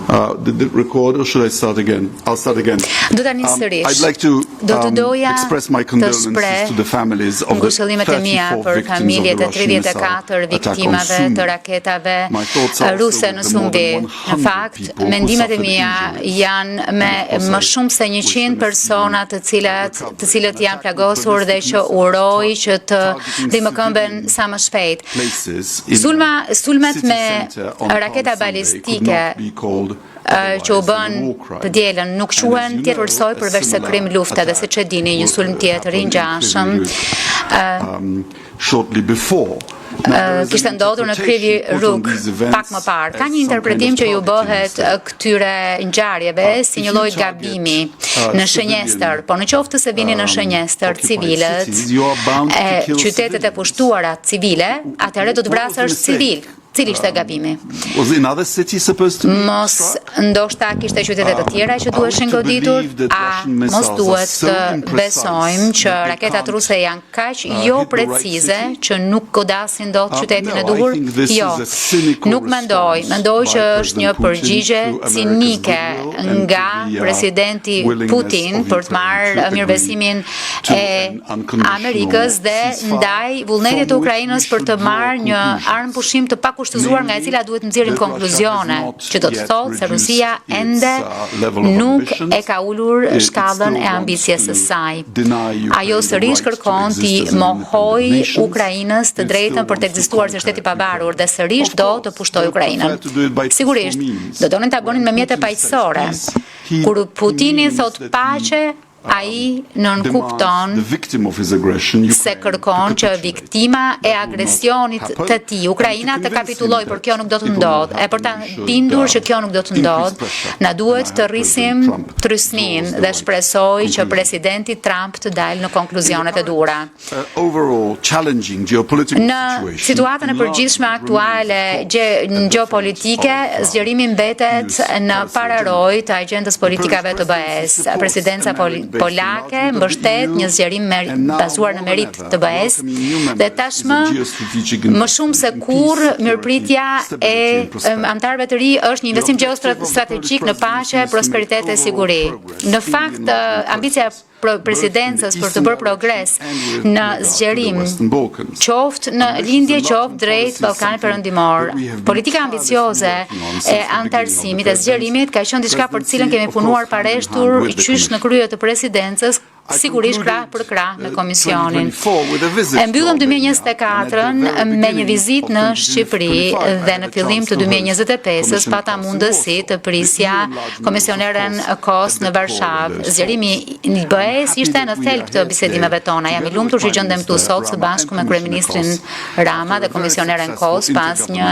Uh, did it record or should I start again? I'll start again. Do ta nis Um, sërish. I'd like to Do të um, doja express my të condolences shpreh to the families of the ngushëllimet e mia 34 për victims of familjet the e Russian missile 34 attack on viktimave Sumy. të raketave My thoughts are also ruse with në the more Sumbi. than Në 100 fakt, people who mendimet e suffered mia injuries. janë me And of course, më I shumë se wish 100 them a persona të cilat recovery. të cilët An janë attack with plagosur dhe ballistic që missiles uroj që të targeting rimëkëmben civilian sa më shpejt. places in Sulma the sulmet city me center on raketa Palm Sunday could balistike not be called që u otherwise bën than a war crime. të dielën nuk And as quhen you tjetër know, soj a përveç se similar krim lufte dhe attack siç e dini një will sulm tjetër i happen in ngjashëm Kryvyi Rih, um, shortly before. Now, there is an kishte ndodhur në Kryvyi interpretation put on Ruk these events pak më parë. Ka as një some kind interpretim of që ju targeting bëhet mistake. këtyre ngjarjeve si if një you lloj target, gabimi uh, në shënjestër, civilian, po në qoftë se vini në shënjestër occupied civilët, cities, you are bound to e kill qytetet e civilians. pushtuara civile, atëherë do të What was the vrasësh mistake? civil. Cili ishte gabimi? Was another city supposed to be Mos struck? ndoshta kishte qytete të tjera që Are we duheshin to goditur, believe that a Russian mos missiles are duhet so të imprecise besojmë që that they raketat can't, ruse janë kaq uh, jo hit the right precize city? që nuk godasin dot Uh, qytetin no, e I duhur? think this Jo. is a cynical Nuk mendoj, response mendoj by që është një President Putin përgjigje to America's cinike goodwill and nga to the, uh, presidenti willingness Putin of për të Ukraine marrë to agree mirëbesimin to e an unconditional Amerikës dhe ceasefire ndaj vullnetit të from which we Ukrainës për should të draw marrë një conclusions. armë pushim të pakushtëzuar nga e cila duhet nxjerrim Namely, that Russia konkluzione, has not që do të yet thotë se reduced Rusia its, ende uh, level of nuk ambitions. e ka ulur It- it shkallën still e wants ambicies së to saj. deny Ukraine Ajo the sërish right to kërkon exist t'i as an mohoj independent nation. Ukrainës të It drejtën still për të wants to ekzistuar si conquer shtet i pavarur dhe Ukraine. sërish Of do course, të pushtoj they prefer Ukrainën. to do it by peaceful Sigurisht, means. do donin ta bënin me When mjete Putin says paqësore. peace, he- Kur he Putini means thot that he, paqe, ai demands nënkupton the victim of his aggression, se Ukraine, to kërkon që capitulate. viktima e That will not agresionit happen. të tij, And to Ukraina të convince him kapitullojë, por that kjo nuk do të it will not ndodhë. E për ta happen, we should, bindur uh, që kjo nuk do të increase ndodhë, pressure. na duhet And I të hope President rrisim Trump trysnin draws the dhe right shpresoj që conclusion. presidenti Trump të dalë në konkluzionet e duhura. Uh, overall challenging geopolitical Në situation, situatën e përgjithshme enlargement aktuale remains gje, at the front gjeopolitike, of, uh, zgjerimi mbetet EU's në policy pararoj të agjendës politikave të BE-s. Presidenca pol polake mbështet një zgjerim mer bazuar në merit të BE-s dhe tashmë më shumë se kurrë mirëpritja e em, anëtarëve të ri është një investim gjeostrategjik në paqe, prosperitet e siguri. Në fakt, eh, ambicia e pro- presidencës për të bërë progres në zgjerim qoftë në lindje, qoftë drejt Ballkanit Perëndimor. Politika ambicioze e anëtarësimit e zgjerimit ka qenë diçka për të cilën kemi punuar pareshtur qysh në krye të presidencës, sigurisht krah për krah me komisionin. E mbyllëm 2024-ën me një vizitë në Shqipëri dhe në fillim të 2025-ës pata mundësi të prisja komisioneren Kos në Varshavë. Zgjerimi i BE-s ishte në thelb të bisedimeve tona. Jam i lumtur që gjendem këtu sot së bashku me kryeministrin Rama dhe komisioneren Kos pas një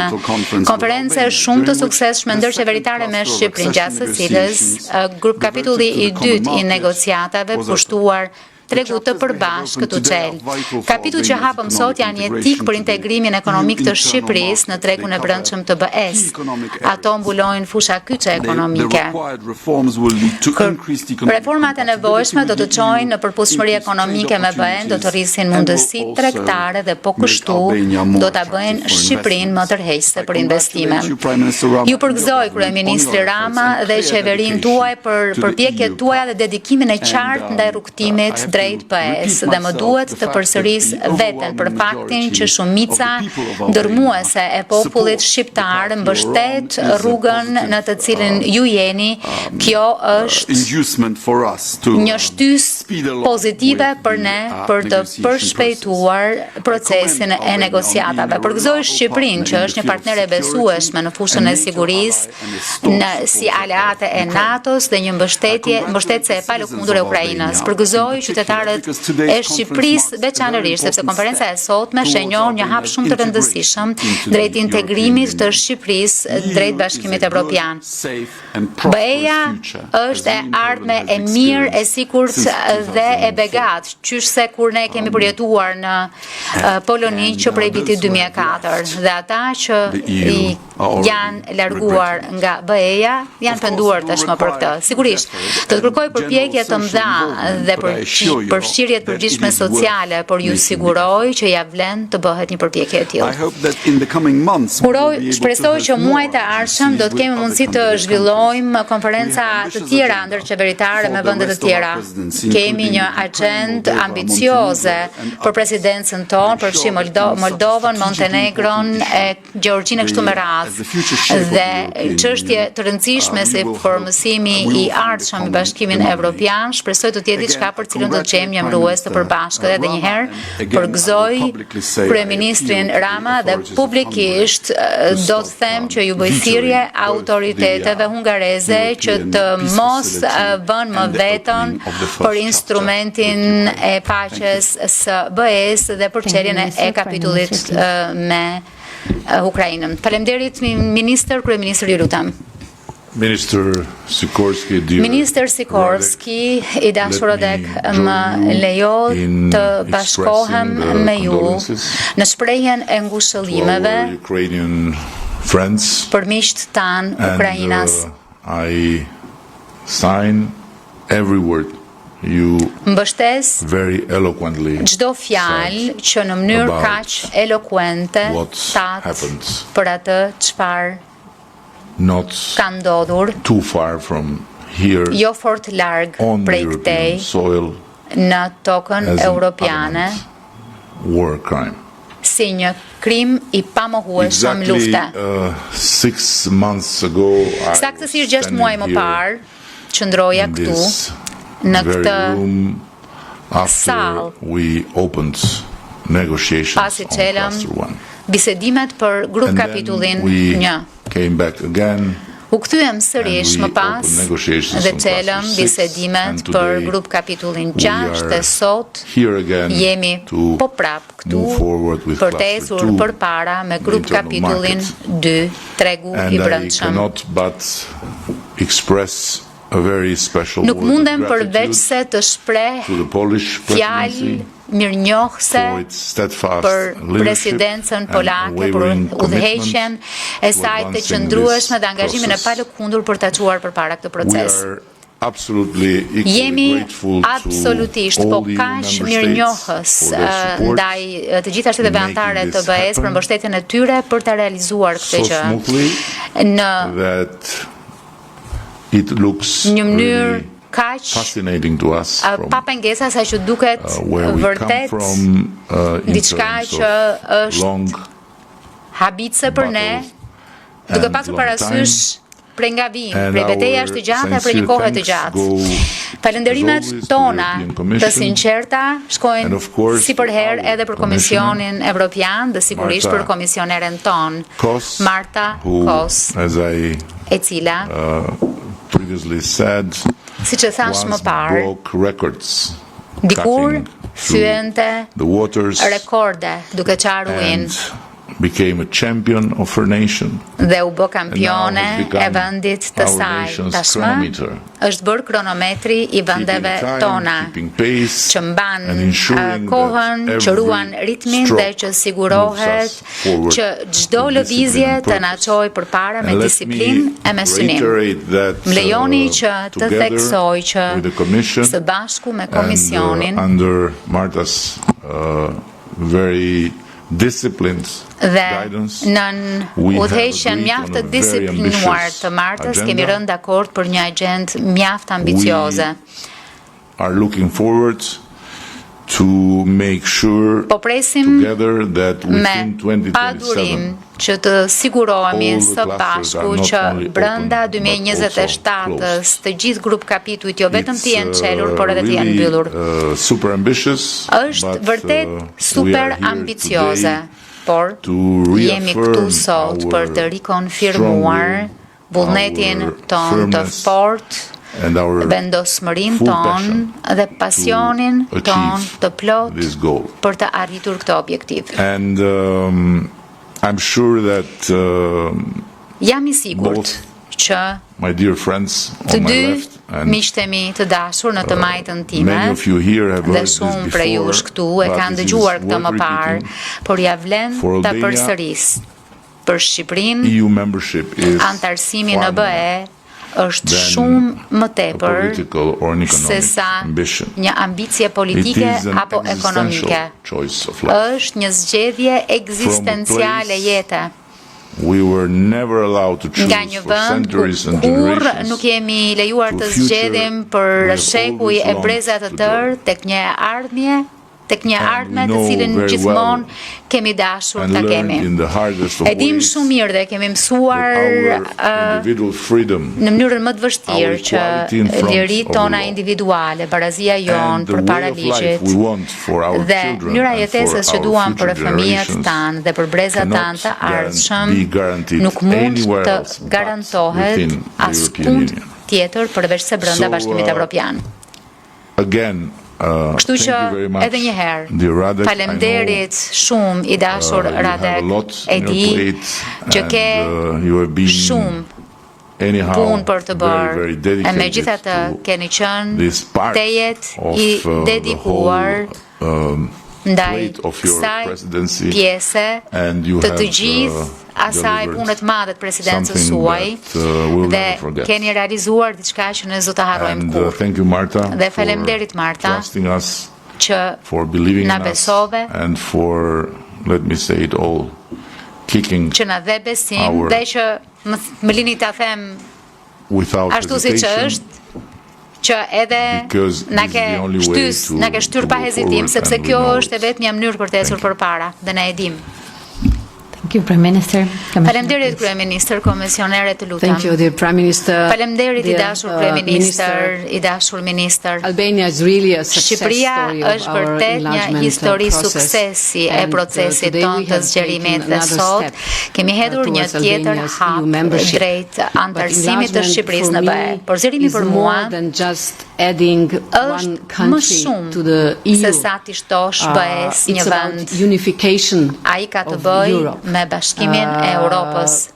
konference shumë të suksesshme ndërqeveritare me Shqipërinë, gjatë së cilës eh, grup kapitulli i dytë i negociatave pushtuar tregu të përbashkët u çel. Kapitujt që hapëm sot janë jetik për integrimin ekonomik të Shqipërisë në tregun e brendshëm të BE-s. Ato mbulojnë fusha kyçe ekonomike. Reformat e nevojshme do të çojnë në përputhshmëri ekonomike me BE-n, do të rrisin mundësitë tregtare dhe po kështu do ta bëjnë Shqipërinë më tërheqëse për investime. Ju përgëzoj kryeministri Rama dhe qeverinë tuaj për përpjekjet tuaja dhe dedikimin e qartë ndaj rrugëtimit drejt BE-s dhe më duhet të përsëris veten për faktin që shumica dërmuese e popullit shqiptar mbështet rrugën në të cilën ju jeni. Kjo është një shtysë pozitive për ne për të përshpejtuar procesin e negociatave. Përgëzoj Shqipërinë që është një partner e besueshme në fushën e sigurisë, në si aleate e NATO-s dhe një mbështetje mbështetëse e palëkundur e Ukrainës. Përgëzoj qytetarët e Shqipërisë veçanërisht sepse konferenca e sotme shenjon një hap shumë të rëndësishëm drejt integrimit të Shqipërisë drejt Bashkimit Evropian. BE-ja është e ardhme e mirë, e sigurt dhe e begatë, qysh se kur ne kemi përjetuar në Poloni që prej vitit 2004 dhe ata që i janë larguar nga BE-ja janë penduar tashmë për këtë. Sigurisht, do të kërkojë përpjekje të mëdha dhe për përfshirje të përgjithshme sociale, por ju siguroj që ia vlen të bëhet një përpjekje e tillë. Uroj, shpresoj që muajt e ardhshëm do të kemi mundësi të zhvillojmë konferenca të tjera ndërqeveritare me vende të tjera. Kemi një agjendë ambicioze për presidencën tonë, përfshi Moldovën, Montenegron e Gjeorgjinë e kështu me radhë. Dhe çështje të rëndësishme si formësimi i ardhshëm i Bashkimin Evropian, shpresoj të jetë diçka për cilën do të gjejmë një emërues të përbashkët. Edhe një herë përgëzoj kryeministrin Rama dhe publikisht do të them që ju bëj thirrje autoriteteve hungareze që të mos vënë më veton për instrumentin e paqes së BE-së dhe për çeljen e kapitullit me Ukrainën. Faleminderit ministër, kryeministër ju lutem. Minister Sikorski, dear Ministër Sikorski, i dashur Radek, më lejo të bashkohem me ju në shprehjen e ngushëllimeve për miqtë tanë ukrainas. I sign every word you Mbështes very eloquently çdo fjalë që në mënyrë kaq elokuente thatë për atë çfarë not ka ndodhur too far from here jo fort larg prej këtej soil në tokën europiane war crime si një krim i pamohueshëm lufte. Uh, six months ago, Saktësisht 6 muaj më parë, qëndroja këtu në këtë sallë we opened negotiations pasi çelëm bisedimet për grup kapitullin 1. Came back again. U kthyem sërish më pas dhe çelëm bisedimet për grup kapitullin 6 dhe sot jemi po prap këtu për të ecur përpara me grup kapitullin 2, tregu i brendshëm. Express a very special Nuk mundem përveç se të shpreh fjalë mirënjohëse për presidencën polake, për udhëheqjen e saj të qëndrueshme dhe angazhimin e palëkundur për ta çuar përpara këtë proces. Jemi absolutisht po kaq mirënjohës ndaj të gjitha shteteve anëtare të BE-së për mbështetjen e tyre për ta realizuar këtë gjë. Në it looks një mënyrë kaq fascinating to us pa pengesa sa që duket uh, vërtet from, uh, diçka që është habitëse për ne, duke pasur parasysh prej nga vijmë, prej betejash të gjata, prej një kohe të gjatë. Falënderimet tona të sinqerta shkojnë si përherë edhe për Komisionin Evropian dhe sigurisht për komisioneren tonë, Marta Kos, e cila uh, previously said, siç e thashë më parë, dikur thyente rekorde duke çarë ujin became a champion of her nation dhe u bë kampione e vendit të saj. Tashmë është bërë kronometri i vendeve tona që mban kohën, që ruan ritmin dhe që sigurohet që çdo lëvizje të na çojë përpara me disiplinë e me synim. Më lejoni uh, që të theksoj që së bashku me uh, komisionin under Marta's uh, very disciplined dhe nën udhëheqjen mjaft të disiplinuar të Martës kemi rënë dakord për një agjendë mjaft ambicioze. Are looking forward to make sure po presim together that me within 2027 padurim që të sigurohemi së bashku që brenda 2027-s të gjithë grup kapitujt jo vetëm të jenë çelur, por edhe të jenë mbyllur. Uh, super ambitious, Është vërtet uh, super ambicioze, por jemi këtu sot për të rikonfirmuar vullnetin tonë të fortë, vendosmërinë tonë dhe pasionin tonë të plotë për të arritur këtë objektiv. And um, I'm sure that uh, Jam i sigurt both që my dear friends të on my dy left and miqtë e mi të dashur në të majtën time many of you here have dhe heard this shumë prej before, jush këtu e but kanë it is dëgjuar këtë worth më parë, repeating. por ja vlen For ta Albania, përsëris. Për Shqipërinë, EU membership is antarësimi far në more BE është than shumë më a tepër political or an se economic sa ambition. një ambicie It politike is an apo existential ekonomike. choice of life. Është një zgjedhje ekzistenciale place jete. We were never allowed to choose Nga një for vend ku centuries and kurrë generations nuk jemi lejuar to të a future zgjedhim we për have shekuj always e breza të longed to tërë join. tek një e ardhmje, tek një And we ardhme të know cilën very gjithmonë well kemi dashur and ta learned kemi. in the hardest of E dim ways shumë mirë dhe kemi that mësuar our individual freedom në mënyrën më të vështirë Our që equality in front liritë of the tona law. individuale, barazia jonë and the way përpara of life ligjit we want for our dhe children mënyra and for jetesës që our duam për future fëmijët generations tanë dhe për brezat tanë cannot të ardhshëm be guaranteed nuk mund anywhere të else but garantohet within the European askund Union. tjetër përveç se brenda So, Bashkimit Evropian. Again, Kështu thank që you very much, edhe një herë, dear Radek. I know, faleminderit shumë i dashur you have a Radek, lot e on your di plate që and, ke you have been shumë anyhow punë për të very, bërë. very E dedicated megjithatë to keni qenë this part tejet of, i the dedikuar whole, ndaj plate of your kësaj presidency pjese and you të të have, gjithë asaj delivered pune të madhe të presidencës something suaj that, we'll dhe never forget. keni realizuar diçka që ne s'do ta harrojmë And kurrë. thank you Marta Dhe for faleminderit, Marta, trusting us, që for believing na in us besove. and for let me say it all kicking që na dhe besim Our- dhe që më, më lini ta them without ashtu siç hesitation është që edhe Because na this ke is the only way shtys, to- na ke shtyr to pa go hezitim forward sepse and we kjo know është e it. vetmja mënyrë për të ecur Thank you. përpara dhe ne e dim. Thank you, Prime Minister. Commissioner, Faleminderit please. kryeministër, komisionere të lutem. Thank you, dear Prime Minister. Faleminderit i dear, dashur kryeministër, Minister. i dashur ministër. Albania is really a success Shqipëria story of është our vërtet një enlargement histori process. suksesi e And, procesit today tonë we të have zgjerimit taken dhe another sot step, kemi hedhur një towards tjetër Albania's hap EU membership. drejt But antarësimit të enlargement Shqipërisë for në me BE. Por zgjerimi is për more mua than just adding one është më country shumë to the EU. se sa ti shtosh BE-s një It's about vend. unification Ai ka të of bëjë Europe. me bashkimin e Europës.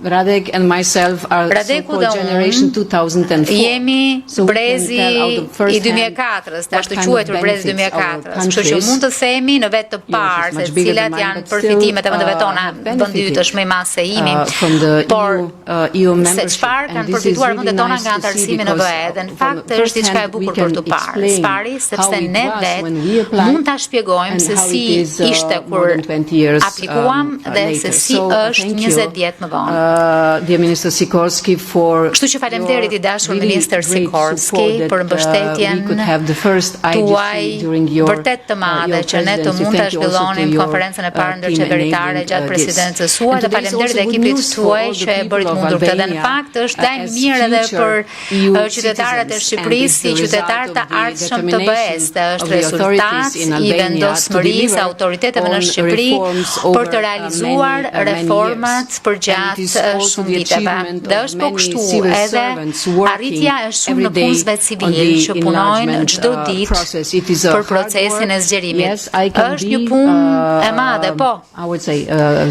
Radek and myself are Radeku so-called dhe unë generation 2004. Jemi So we can brezi tell out of first i hand 2004-s, what ashtu kind of quajtur brezi benefits our 2004-s. Kështu që countries mund të themi në vetë të parë is se much bigger cilat than mine, janë but still, përfitimet e vendeve tona. have Vendi yt benefited, është më i madh se imi. from the Por EU, EU se membership. çfarë And kanë this is përfituar really vendet tona nice nga to see antarësimi në because, BE dhe në from fakt është first diçka e hand we bukur can për të parë. explain Spari sepse how it ne was vetë when we applied mund ta shpjegojmë and se how si it is, ishte more kur than 20 years, aplikuam dhe se later. si So, është thank you, 20 vjet më vonë. Dear Minister Sikorski for Kështu që faleminderit i dashur your really ministër great Sikorski support that, për mbështetjen we could have the first IGC tuaj during your, vërtet të madhe your që ne të presidency. mund të Thank you also to zhvillonim your, konferencën e parë team ndërqeveritare enabling, gjatë this. presidencës suaj And dhe today is faleminderit also good ekipit news for tuaj all the që e bëri people të of mundur këtë dhe në Albania, fakt është lajm as mirë edhe future për EU qytetarët e citizens. And Shqipërisë it's si the result qytetarë të of the ardhshëm të BE-s dhe determination është of the rezultat authorities in i Albania to vendosmërisë deliver autoriteteve në on Shqipëri reforms për over, të realizuar many, many reformat years. për And it gjatë is also shumë the viteve. achievement Dhe of është po many kështu civil edhe servants working arritja e shumë every në day punësve on civil the që punojnë enlargement, çdo ditë process. It is a për hard procesin e work. zgjerimit. Yes, I can Është një be, punë e madhe, po. I would say,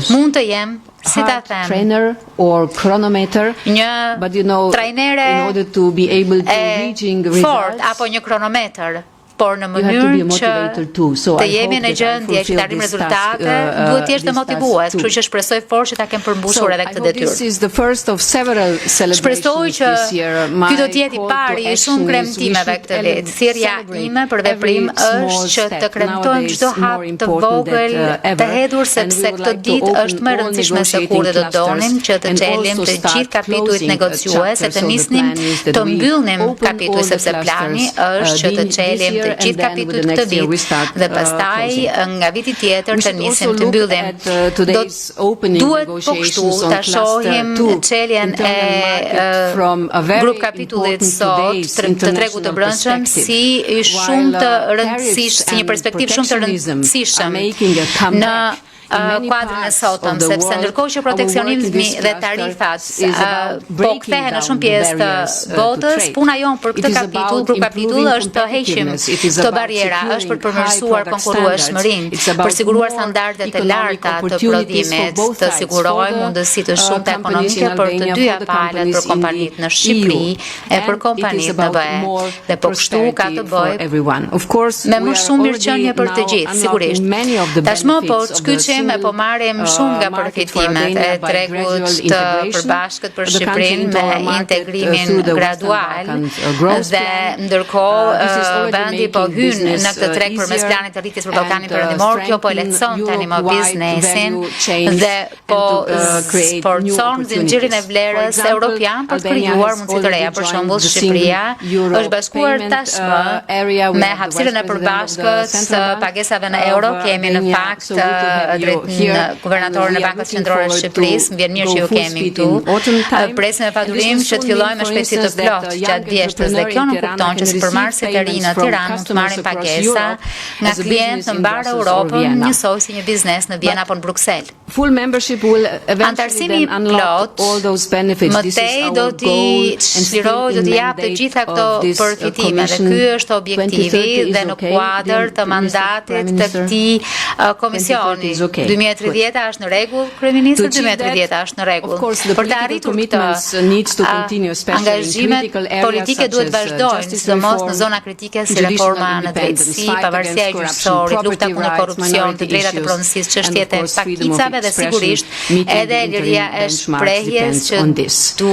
Mund të jem, si ta hard them, trainer or chronometer, një but you know, trajnere in order to be able to e reaching fort results, apo një kronometër, por në you have to be a mënyrë që motivator too. So të I jemi hope në that I gjendje që fulfill të arrijmë this task, rezultate, duhet të jesh të this task motivues, too. kështu që shpresoj fort që ta kem përmbushur So, edhe I këtë hope this detyrë. is the first of several Shpresoj celebrations që this year. ky My do të jetë i call to pari i action shumë is we kremtimeve should këtë vit. Thirrja celebrate ime për veprim every small është që step. të kremtojmë Nowadays, çdo hap more të important vogël than, të ever. hedhur And we sepse would këtë like to ditë open është më e all rëndësishme se negotiating kur dhe do clusters donim që të and çelim also të start gjithë kapitujt closing, negociues e chapters. të So the nisnim plan is that të we mbyllnim open all kapituj the sepse plani clusters, është që të this çelim year të and gjithë then with kapitujt the këtë next year vit we start, dhe pastaj closing. nga viti tjetër We të should nisim also të look mbyllim. at, Do today's opening duhet po kështu negotiations on ta cluster shohim two, çeljen e internal market from a very grup kapitullit important sot today's të tregut të international brendshëm perspective. si i shumë While, të tariffs rëndësishëm, si një and perspektivë shumë të protectionism are rëndësishëm making a në comeback. kuadrin e sotëm, sepse ndërkohë që proteksionizmi dhe tarifat po kthehen në shumë pjesë të botës, puna jonë për këtë kapitull, grup kapitull është të heqim këto barriera, është për të përmirësuar konkurrueshmërinë, për siguruar standardet e larta të prodhimit, të sigurojmë mundësi të shumta ekonomike për të dyja palët, për kompanitë në Shqipëri e për kompanitë në BE. Dhe po kështu ka të bëjë me më shumë mirëqenie për të gjithë, sigurisht. Tashmë po shkyçim e po marrim shumë nga përfitimet e tregut të përbashkët për Shqipërinë me integrimin gradual dhe ndërkohë vendi po hyn në këtë treg përmes planit të rritjes për Ballkanin Perëndimor, kjo po lehtëson tani më biznesin dhe po sforcon zinxhirin e vlerës europian për të krijuar mundësi të reja. Për shembull, Shqipëria është bashkuar tashmë me hapësirën e përbashkët të pagesave në euro. Kemi në fakt drejt në guvernatorin e Bankës Qendrore të Shqipërisë. Më vjen mirë që ju kemi këtu. Presim me padurim që të fillojmë me shpejtësi të plotë gjatë vjeshtës dhe kjo nënkupton që sipërmarrësit e rinj në Tiranë mund të marrin pagesa nga klientë në mbarë Europën, njësoj si një biznes në Vjenë apo në Bruksel. Full membership will eventually Anëtarësimi i then unlock plotë all those benefits. më This is tej our do t'i goal and still çlirojë, do in t'i japë të mandate gjitha këto of this, përfitime dhe commission. ky është objektivi 2030 dhe is në okay, kuadër dear të Mr. mandatit Prime të Minister. këtij komisioni. 2030 is okay. 2030 është në rregull, kryeministër, To achieve that, 2030 është në rregull. Of course, the Për të political arritur këtë, commitments needs to continue, especially in angazhimet critical areas politike such duhet as, vazhdojnë, justice sidomos në reform, zona kritike si judicial reforma në independence, drejtësi, fight pavarësia e against corruption, gjyqësorit, lufta property kundër rights, korrupsionit, të minority drejtat e issues, pronësisë, and çështjet of e course freedom of pakicave dhe expression, sigurisht meeting edhe the interim liria e benchmarks shprehjes depends që on this. du,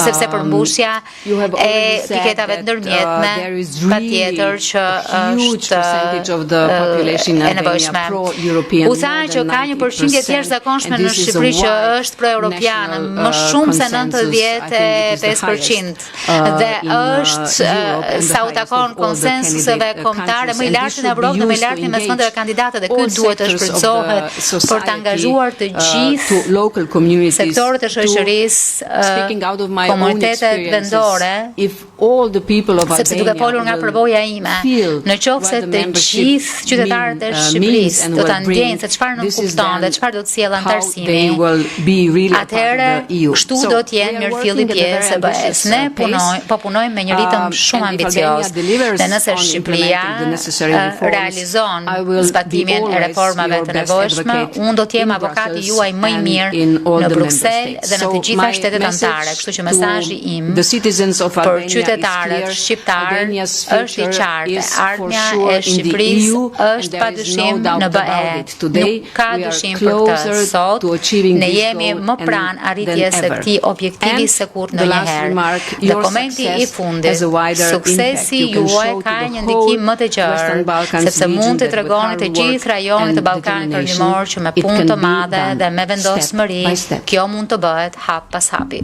sepse përmbushja You have e already said piketave të that, ndërmjetme there is really patjetër që a huge është percentage of the population in e Albania nevojshme. pro-European, U tha more që than ka një përqindje të 90%, jashtëzakonshme and në this is a Shqipëri që wide është pro-europiane, national, më shumë se consensus. I think it is the 95% highest, dhe in, është Europe and the sa u highest takon of all the konsensuseve candidate, kombëtare më i countries. And lartë this në should be Evropë dhe më i used to lartë mes engage vendeve kandidate dhe ky all duhet të sectors of the shfrytëzohet për të society, angazhuar të gjithë to local communities, sektorët e to shoqërisë, speaking out of my own komunitetet experiences, vendore, if all the people of sepse duke Albania folur nga will përvoja ime, feel në qoftë what se the të membership gjithë qytetarët e mean, means Shqipërisë and do ta will bring, ndjejnë se çfarë this is nënkupton dhe then çfarë do të sjellë how anëtarësimi, they will be really a part of atëherë the EU. kështu So, do të jenë we are mirëfilli working at a very pjesë e BE-s. ambitious, Ne pace. punoj, po punojmë me një ritëm shumë and if ambicioz. Albania delivers Dhe nëse on Shqipëria implementing the necessary reforms, realizon I will be zbatimin e always reformave your të best nevojshme, advocate unë do të jem in avokati Brussels juaj më i and mirë in all në the member Bruksel states. dhe në të So gjitha my shtetet message anëtare. Kështu që to mesazhi im the citizens of për Albania is qytetarët clear. shqiptar Albania's është i future qartë. is for Ardhmja sure e in the Shqipërisë EU, and është there pa is no dyshim doubt në BE. about it. Today, Nuk ka we are dyshim për këtë. closer Sot to achieving ne this jemi goal më and pranë arritjes than së ever. këtij objektivi And se kur the last ndonjëherë. remark, Dhe your komenti i success fundit, has a wider suksesi impact. You can juaj show to ka the një ndikim whole më të gjerë, Western Balkans sepse region mund të that with tregoni hard të work gjithë rajonit të and Ballkanit determination, Perëndimor që me it punë can të be madhe done dhe me step vendosmëri, by step. kjo mund të bëhet hap pas hapi.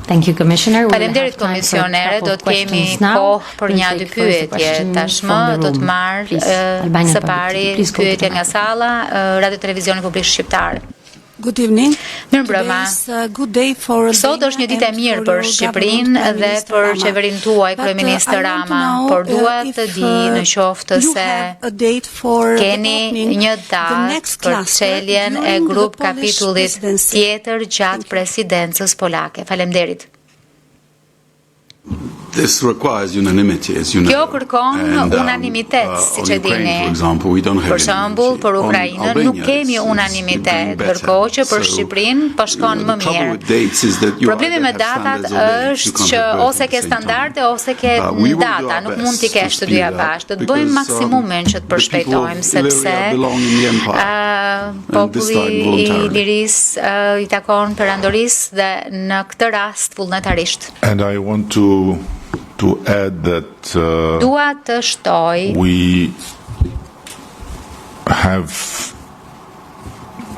Thank you, Commissioner. We will Faleminderit have time for a komisionere, couple do of të kemi questions now. kohë për We'll një dy take first the pyetje. question Tashmë from the do të room. marr Please, Albanian së Public pari TV. Please go to the pyetje nga microphone. salla, Radio Televizioni Publik Shqiptar. Good evening. Mirëmbrëma. Today is a good day for Sot është një ditë e Albania mirë and për for your Shqipërinë government, Prime dhe Minister për Rama. qeverinë tuaj, But, kryeministër I want to Rama, know, por dua if, të di në qoftë you se have a date for the keni opening një the datë next për cluster çeljen e during the grup Polish kapitullit presidency. tjetër gjatë presidencës polake. Faleminderit. This requires unanimity, as you know. Kjo kërkon And, unanimitet, siç on e Ukraine, dini. for example, we don't have Për shembull, unanimity. për On Ukrainën Albania, nuk kemi it's- it's unanimitet, doing better. ndërkohë që për So, Shqipërinë po shkon you më know, the trouble mirë. with dates is that you Problemi either me have datat standards or dates. You është can't që have both ose at the ke same time. standarde ose ke We will do data, our nuk best mund t'i to kesh të speed dyja up bashkë. Do të bëjmë because, maksimumin që të the people of përshpejtojmë sepse Illyria belong in the empire. And this populli time i voluntarily. lirisë i takon perandorisë dhe në këtë rast vullnetarisht. And I want to add that Dua të shtoj we have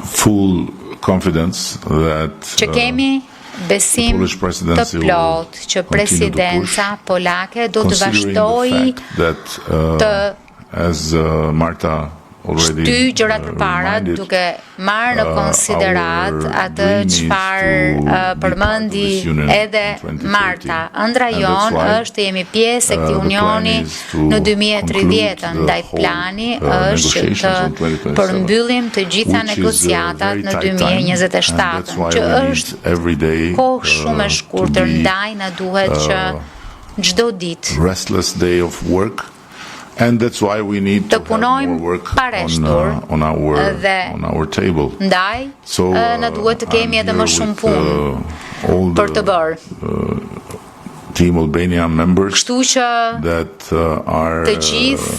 full confidence that që kemi besim the Polish të presidency will plot që continue to presidenca push, polake do të considering the vazhdojë fact that të as Marta already shty gjërat përpara reminded, duke marrë në konsideratë our atë dream is çfarë to be part of përmendi this union edhe in 2030. Marta. Ëndra And that's jonë why, është të jemi pjesë e këtij the plan unioni is to në conclude 2030-ën, the ndaj whole, plani është që të negotiations on 2027, përmbyllim të gjitha which is a negociatat very në tight time, and 2027-ën, that's why që we need është every day, kohë shumë e to shkurtër, be, ndaj na duhet që çdo ditë restless day of work and that's why we need Të to have punojmë more work pa on, reshtur on our dhe on our table. Ndaj, So, na duhet të kemi I'm edhe më here shumë with, punë all për the të bërë. Team Albania members Kështu që that are të gjithë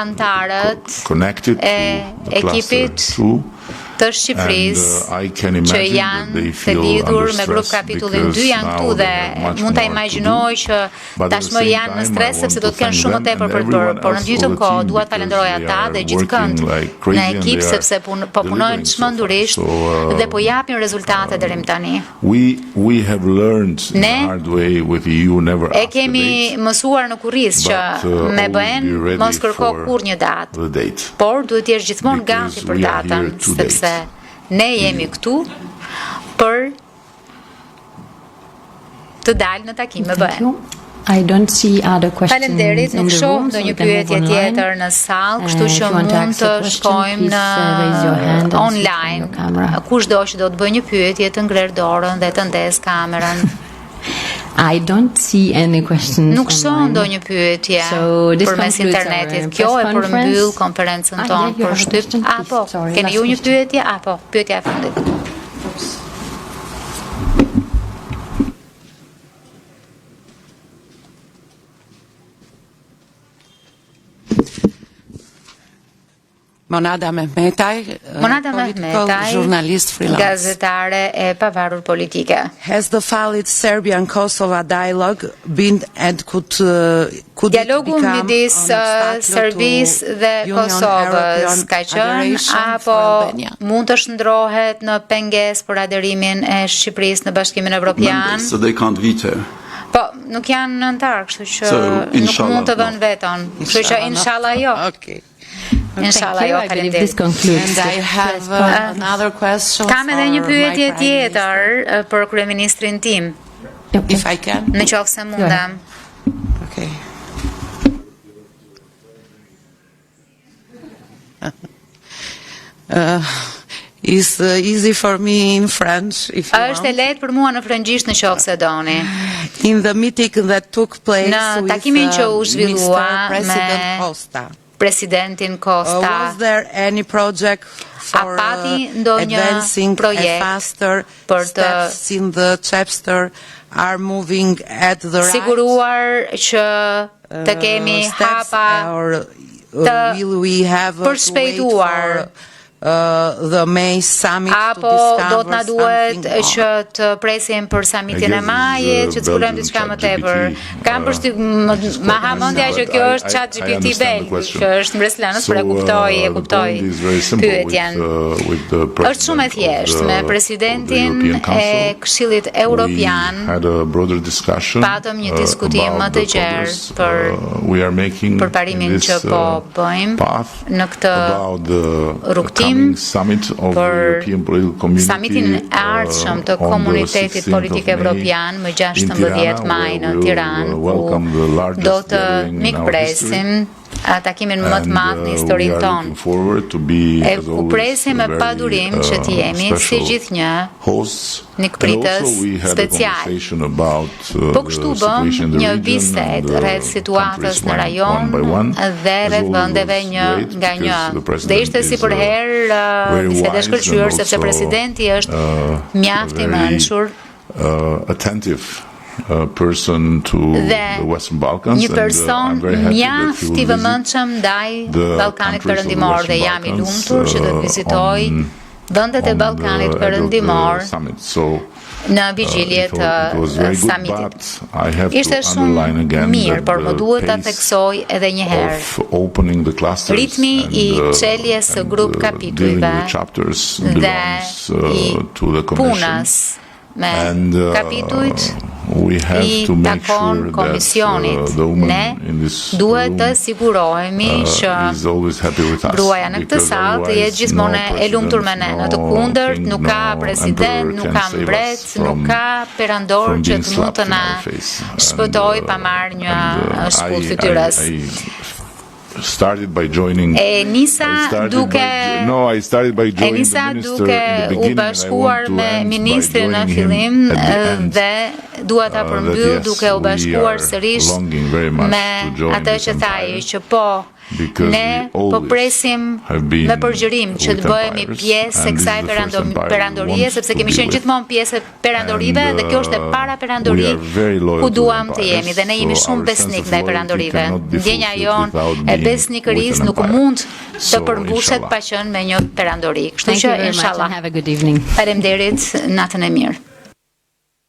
antarët connected e to the cluster ekipit two. të And Shqipërisë I can që imagine that janë they të feel lidhur under me grup stress kapitullin because 2 janë now këtu they dhe have much mund ta more to do. imagjinoj që But at the tashmë same janë në time, I stres want sepse do to të kenë thank shumë më them tepër and për të bërë, everyone por në else të gjithën on the kohë team dua të because falenderoj they ata are dhe gjithkënd working like në crazy and ekip they are sepse pun, po punojnë delivering so far. çmendurisht So, dhe po japin rezultate deri më tani. We have learned in Ne the hard way with EU never E ask the kemi date, mësuar në kurriz që but, me always BE-n be ready mos kërko for kurrë një datë. the date. Por duhet të jesh gjithmonë Because gati për we are datën, here to sepse date. ne jemi këtu për të dalë në takim me Thank BE-n. you. I don't see other questions Faleminderit, in nuk the shoh room, so ndonjë we can move pyetje online. tjetër në sallë, kështu If që you want to mund ask a të question, shkojmë please, raise your në hand and switch on online. your camera. Kushdo që do të bëjë një pyetje, të ngrerë dorën dhe të ndez kamerën. I don't see any questions Nuk shoh online. ndonjë pyetje So this përmes concludes our internetit. press Kjo e conference. përmbyll konferencën Ah, tonë yeah, you për have a shtyp. question, A please. po, Sorry, keni last ju një question. pyetje? A po, pyetja e fundit. Monada Mehmetaj, Monada political Mehmetaj, journalist freelance. gazetare e pavarur politike. Has the failed Serbian-Kosovo dialogue been and could it Dialogu become midis an obstacle Serbisë to dhe Union Kosovës European ka qenë adoration for apo Albania? mund të shndrohet në pengesë për aderimin e Shqipërisë në Bashkimin Evropian? Members, so they can't veto. Po, nuk janë antar, kështu që So, nuk inshallah, mund të vënë no. veton. Kështu që inshallah jo. Okay. Inshallah Thank you. jo, I believe this faleminderit. concludes And I the have press conference. another question Kam edhe një for my pyetje prime minister, tjetër për kryeministrin tim, Okay. If I can. në qoftë se mundem. Okay. Is easy for me in French if you Është e want. lehtë për mua në frëngjisht në qoftë se doni. In the meeting that took place Në with, takimin që u zhvillua Mr. President me Costa. Presidentin Costa. Was there any project for A pati ndonjë advancing a projekt faster për të steps in the chapter are moving at the right siguruar që të kemi steps hapa or të will we have to wait përshpejtuar for the May summit to apo discover do të na duhet something more? që të presim për samitin I e guess majit, this is, që të zbulojmë Belgian diçka më ChatGPT, tepër. Kam përshtyp which is më ha quite mendja nice, që but kjo I- është I ChatGPT understand the belg, question. që është mbresëlënës, So, por e kuptoj, e the kuptoj point is very simple with, pyetjen. with the Është shumë e president of thjeshtë the- me of the presidentin European e Council. Këshillit Evropian. We had a broader discussion, Patëm një diskutim about më të the gjerë progress, për we are making in përparimin this, që po bëjmë path në këtë about the rrugtim coming summit of the për European Political Community, samitin e ardhshëm të on the komunitetit 16th politik of May evropian më in 16 Tirana, maj where në we will, Tiranë, ku welcome the largest do të gathering in our mikpresim takimin më të And, madh në we historinë are tonë. looking forward to be, E as ku always, presim me very, padurim që të jemi si special gjithnjë hosts. mikpritës And also we had a special. conversation about, Po kështu the situation in bëm the një region and bisedë the rreth situatës countries në rajon one by one. dhe As rreth always vendeve was një great nga because një. the president Dhe ishte si is, për herë very bisedë e wise and shkëlqyer sepse also, presidenti është mjaft i very, mençur attentive person to dhe the Western Balkans një and, person I'm very happy that he mjaft will i visit vëmendshëm ndaj the Ballkanit countries of the Perëndimor Western dhe jam i Balkans, lumtur që do të vizitoj vendet e on the Ballkanit edge of the Perëndimor summit. So, në vigjilje it të was, it was very good, samitit. but I have Ishte to underline shumë again mirë, that por më the duhet ta pace theksoj edhe një herë. of opening the clusters Ritmi and, i çeljes së and, grup dealing kapitujve with chapters dhe belongs, i to the commission. punës me And, kapitujt we We have i to make takon sure that komisionit. the woman Ne in this duhet të room, sigurohemi që is always happy with us, gruaja në këtë because sallë të jetë otherwise gjithmonë no e lumtur me ne. Në të president, kundërt no nuk king, ka no president, emperor nuk can ka save us mbret, nuk ka perandor from që being të mund të slapped in na our face. And, shpëtoj pa marrë një and, shpull I- fytyrës. I started by joining E nisa I started duke by, no, I started by E joining the nisa minister duke in the u beginning and I want bashkuar to me end by ministrin në joining him fillim at the end. dhe dua ta That përmbyll yes, duke u we bashkuar are sërish longing very much me to join atë this që tha ai empire që po because ne we po always presim have been me përgjërim që with të bëhemi empires, pjesë e and this kësaj is the first empire we perandorie want sepse to kemi be qenë with. gjithmonë pjesë e perandorive And, dhe kjo është e para we perandori are very loyal ku to the duam të jemi empires, dhe ne jemi so shumë our sense besnik of ndaj loyalty perandorive. cannot be Ndjenja fulfilled jonë without e being with besnikërisë an nuk empire. mund të So, përmbushet inshallah. pa qenë me një perandori. Kështu Thank që you very much inshallah. and have a good evening. Faleminderit, natën e mirë.